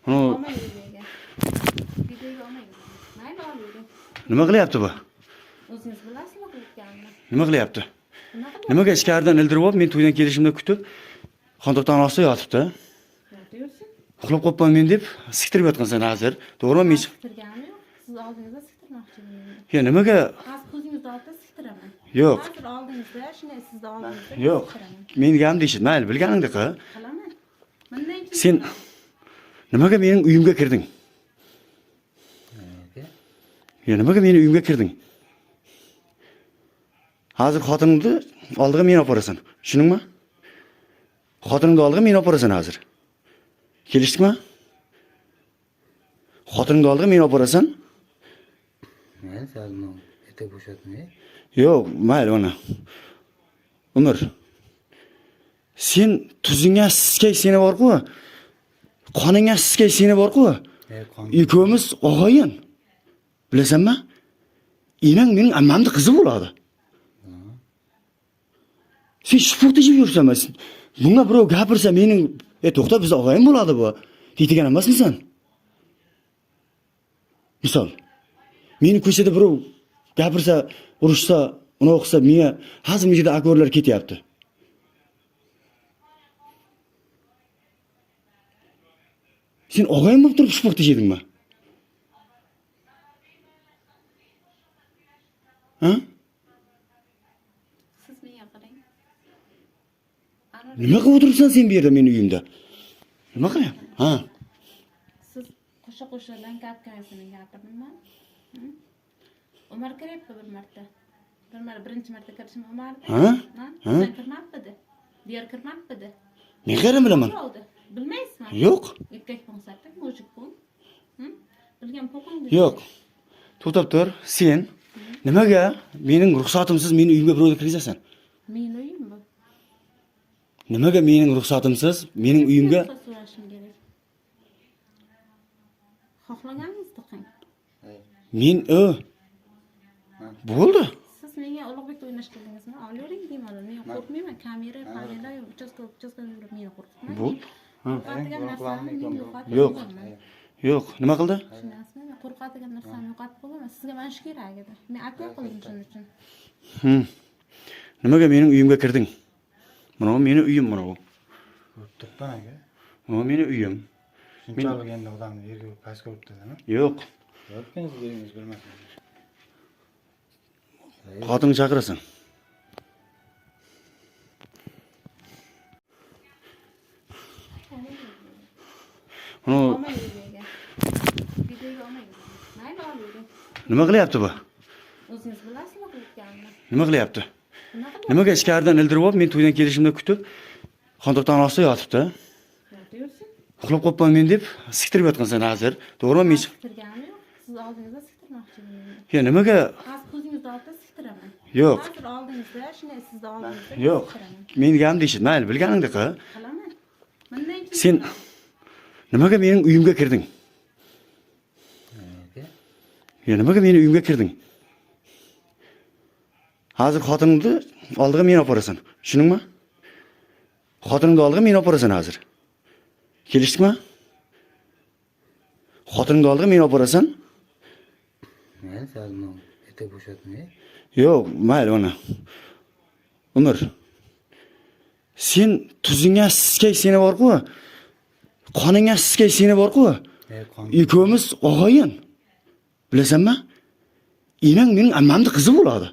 Uni Olmang videoga. Videoga olmang. Mayli, olavering. Nima qilyapti bu? O'zingiz bilasizmi qilayotganini. Nima qilyapti? Nima qilyapti? Nimaga ichkaridan ildirib olib, men to'ydan kelishimda kutib, xontoqdan ostida yotibdi. Yotaversin. Uxlab qolibman men deb siktirib yotgansan hozir. To'g'rimi? Men Siktirganim yo'q. Siz oldingizda siktirmoqchi edim endi. Ya nimaga? Hozir ko'zingizni oldida siktiraman. Yo'q. Hozir oldingizda, shunday sizni oldingizda Yo'q. siktiraman. Meni gapimni eshit. Mayli, bilganingni qil. Qilaman. Bundan keyin Sen nimaga mening uyimga kirding? Aka. Ya nimaga meni uyimga kirding? Hozir xotiningni oldiga meni olib borasan. Tushundingmi? Xotiningni oldiga meni olib borasan hozir. Kelishdikmi? Xotiningni oldiga meni olib borasan? Mayli, sal etak bo'shatmay. Yo'q, mayli mana. Umr. Sen tuzingga siskay seni bor-ku. Qoningga siskay seni bor-ku. Qon. Ikkovimiz og'ayin. Bilasanmi? Enang mening ammamning qizi bo'ladi. Sen shupurta yeb yursan. Bunga birov gapirsa mening, to'xta, biz og'ayin bo'ladi bu. Deydigan emasmisan? Misol. Meni ko'chada birov gapirsa, urushsa, uni o'qisa, menga hazm yerda akorlar ketyapti. Sen og'ayin bo'lib turib shupurta yedingmi? Ha? Siz menga qarang. Anvar, Nima qilib o'tiribsan sen bu yerda meni uyimda? Nima qilyapsan? Ha? Siz qo'sha qo'shadan gapirmasini gapirdimmi? Umar kiryapti bir marta. Bir marta, birinchi marta kirishim Umarda. Ha? Ha? Ha? Sen kirmabmidi? Diyor kirmabmidi? Men qayerdan bilaman? Oldi. Bilmaysizmi? Yo'q. Erkak bo'lsa, мужик bo'l. Bilgan po'qing. Yo'q. To'xtab tur. Sen nimaga mening ruxsatimsiz meni uyimga birovni kirgizasan? Meni uyim bu. Nimaga mening ruxsatimsiz mening uyimga Ruxsat so'rashim kerak. Xohlaganingizni qiling. Men bo'ldi. Siz menga Ulug'bekda o'ynash qildingizmi? Olavering bemalol. Men qo'rqmayman. Kamera, kamera, uchastka, uchastka yurib meni qo'rqitmang. Bo'ldi. Ha. Qo'rqadigan narsani men yo'qotib Yo'q. qo'yganman. Yo'q. Nima qildi? Tushunasizmi? Men qo'rqadigan narsamni yo'qotib qo'yganman. Sizga mana shu kerak edi. Men apel qildim shuning uchun. Nimaga mening uyimga kirding? Mana bu meni uyim mana bu. Ko'rib turibman, aka. Mana bu meni uyim. Shunchalik endi odamni yerga pastga urib turdimi? Yo'q. Yo'qmi, siz uyingiz bilmasin. Xotinni chaqirasan. Uni Olmang videoga. Videoga olmang. Mayli, olavering. nima qilyapti bu? O'zingiz bilasizmi qilayotganini. Nima qilyapti? Nima qilyapti? Nimaga ichkaridan ildirib olib, men to'ydan kelishimda kutib, xontoqdan ostida yotibdi. Yotaversin. Uxlab qolibman men deb siktirib yotgansan hozir. To'g'rimi? Men Siktirganim yo'q. Siz oldingizda siktirmoqchi edim endi. Ya nimaga? Hozir ko'zingizni oldida siktiraman. Yo'q. Hozir oldingizda, shunday sizni oldingizda Yo'q. siktiraman. Meni gapimni eshit. Mayli, bilganingni qil. Qilaman. Bundan keyin Sen nimaga mening uyimga kirding? Aka. Ya nimaga meni uyimga kirding? Hozir xotiningni oldiga meni olib borasan. Tushundingmi? Xotiningni oldiga meni olib borasan hozir. Kelishdikmi? Xotiningni oldiga meni olib borasan? Mayli, sal etak bo'shatmay. Yo'q, mayli mana. Umr. Sen tuzingga siskay seni bor-ku. Qoningga siskay seni bor-ku. Qon. Ikkovimiz og'ayin. Bilasanmi? Enang mening ammamning qizi bo'ladi.